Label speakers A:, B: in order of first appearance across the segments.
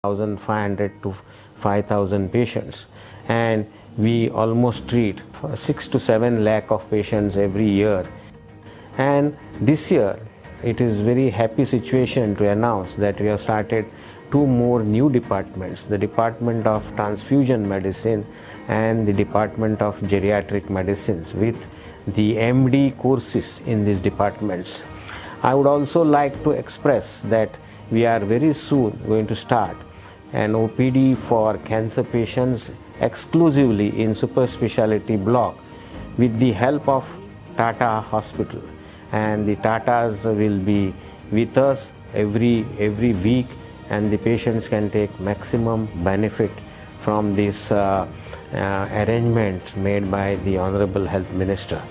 A: 4,500 to 5,000 patients, and we almost treat 6 to 7 lakh of patients every year. And this year it is very happy situation to announce that we have started 2 more new departments, the Department of Transfusion Medicine and the Department of Geriatric Medicines, with the MD courses in these departments. I would also like to express that we are very soon going to start an OPD for cancer patients exclusively in super specialty block with the help of Tata Hospital, and the Tatas will be with us every week, and the patients can take maximum benefit from this arrangement made by the Honorable Health Minister.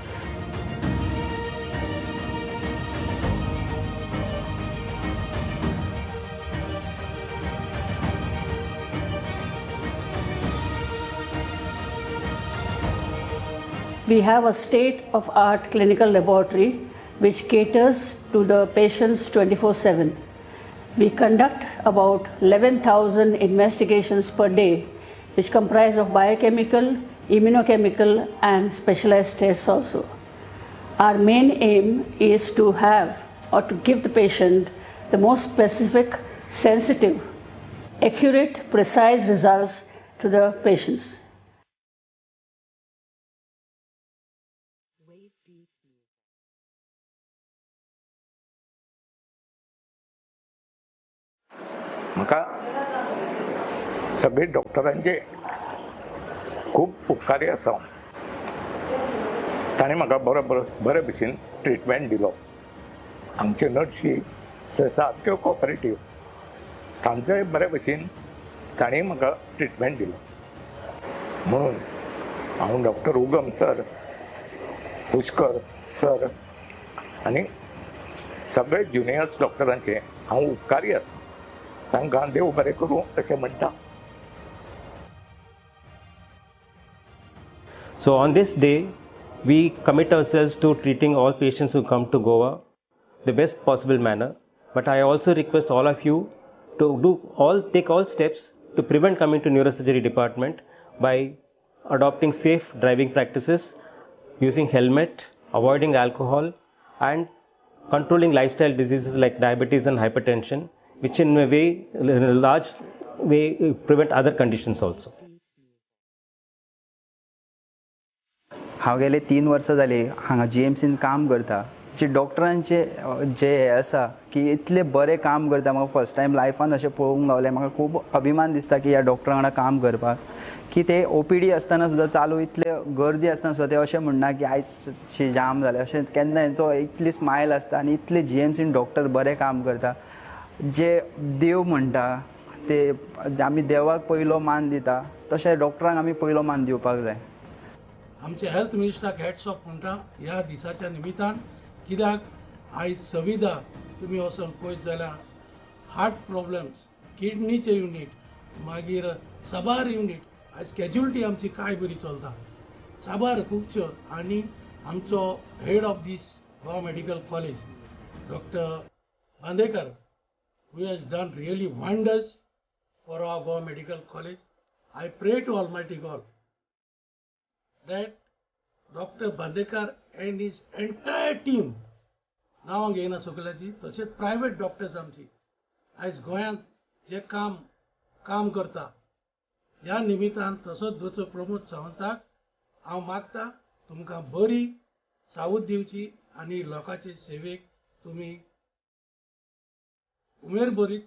B: We have a state-of-art clinical laboratory which caters to the patients 24/7. We conduct about 11,000 investigations per day, which comprise of biochemical, immunochemical and specialized tests also. Our main aim is to have or to give the patient the most specific, sensitive, accurate, precise results to the patients.
C: म्हाका सगळे डॉक्टरांचे खूब उपकारी आसा. ताणें म्हाका बरो बरे भशेन ट्रिटमेंट दिलो. आमच्यो नर्सी ते सारक्यो कॉपरेटीव, तांचोय बरे भशेन ताणें म्हाका ट्रिटमेंट दिलो. म्हणून हांव डॉक्टर उगम सर, पुष्कर सर आनी सगळे ज्युनियर्स डॉक्टरांचे हांव उपकारी आसा. तांकां देव बरें करूं अशें म्हणटा.
D: So on this day, we commit ourselves to treating all patients who come to Goa the best possible manner. But I also request all of you to take all steps to prevent coming to neurosurgery department by adopting safe driving practices, using helmet, avoiding alcohol, and controlling lifestyle diseases like diabetes and hypertension, which in a way, in a large way, prevent other conditions also.
E: हांव गेले 3 वर्सां जाली हांगा जीएमसीन काम करता. जे डॉक्टरांचे जे हे आसा की इतले बरें काम करता, म्हाका फर्स्ट टायम लायफान अशें पळोवंक गावलें. म्हाका खूब अभिमान दिसता की ह्या डॉक्टरां वांगडा काम करपाक, की ते ओपीडी आसतना सुद्दां चालू इतले गर्दी आसतना सुद्दां ते अशें म्हणना की आयज शी जाम जालें, अशें केन्ना. हेंचो इतली स्मायल आसता आनी इतले जीएमसीन डॉक्टर बरें काम करता. जे देव म्हणटा ते आमी देवाक पयलो मान दिता, तशें डॉक्टरांक आमी पयलो मान दिवपाक जाय.
F: आमचे हेल्थ मिनिस्टराक हॅट्स ऑफ म्हणटा ह्या दिसाच्या निमित्तान, कित्याक आयज सुविधा तुमी वचोन पळयत जाल्यार हार्ट प्रॉब्लम्स, किडनीचे युनीट, मागीर साबार युनीट, आयज कॅज्युलिटी आमची काय बरी चलता साबार खुबश्यो. आनी आमचो head of this Goa medical college doctor Bandekar, who has done really wonders for our Goa Medical College. I pray to Almighty God that Dr. Bandekar and his entire team, नांवां घेयना सगळ्याची, तशेंच प्रायवेट डॉक्टर्स आमची आयज गोंयांत जे काम करता, ह्या निमित्तान तसोच दोतोर प्रमोद सावंताक हांव मागता तुमकां बरी सावध दिवची आनी लोकांचे सेवेक तुमी उमेर बरीत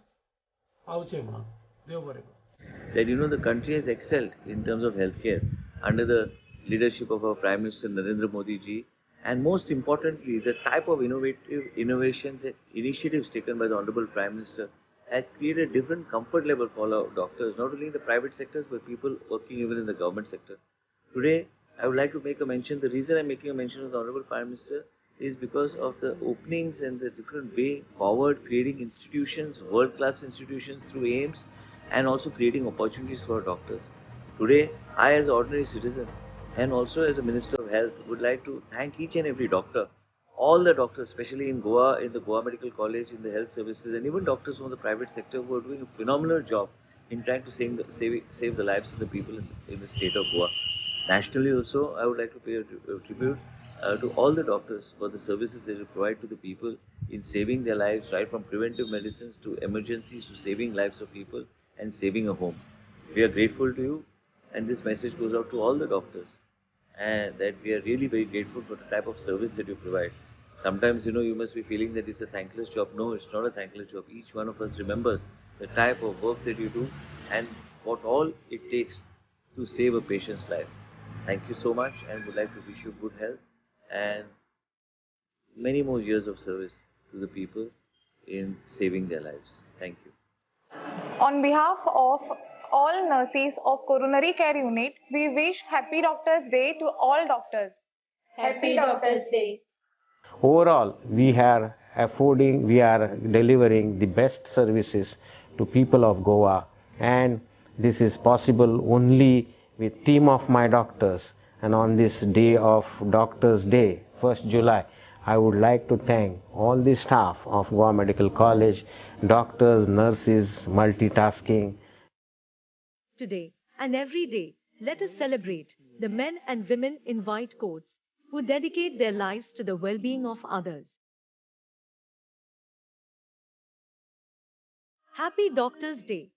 F: पावचे म्हणून. देव बरें करूं.
G: That you know the country has excelled in terms of healthcare under the leadership of our Prime Minister Narendra Modi ji, and most importantly the type of innovations and initiatives taken by the Honorable Prime Minister has created a different comfort level for our doctors, not only in the private sectors but people working even in the government sector. Today I would like to make a mention. The reason I am making a mention of the Honorable Prime Minister is because of the openings and the different way forward, creating institutions, world-class institutions through AIIMS, and also creating opportunities for doctors. Today, I as an ordinary citizen and also as a Minister of Health would like to thank each and every doctor, all the doctors, especially in Goa, in the Goa Medical College, in the health services, and even doctors from the private sector who are doing a phenomenal job in trying to save the lives of the people in the state of Goa. Nationally also, I would like to pay a tribute to all the doctors for the services they provide to the people in saving their lives, right from preventive medicines to emergencies to saving lives of people and saving a home. We are grateful to you, and this message goes out to all the doctors, and that we are really very grateful for the type of service that you provide. Sometimes, you know, you must be feeling that it's a thankless job. No, it's not a thankless job. Each one of us remembers the type of work that you do and what all it takes to save a patient's life. Thank you so much, and would like to wish you good health and many more years of service to the people in saving their lives. Thank you.
H: On behalf of all nurses of Coronary Care Unit, we wish Happy Doctors Day to all doctors.
I: Happy Doctors Day.
A: Overall, we are delivering the best services to people of Goa, and this is possible only with team of my doctors. And on this day of Doctors Day, 1st July, I would like to thank all the staff of Goa Medical College, doctors, nurses, multitasking.
J: Today and every day, let us celebrate the men and women in white coats who dedicate their lives to the well-being of others. Happy Doctors Day.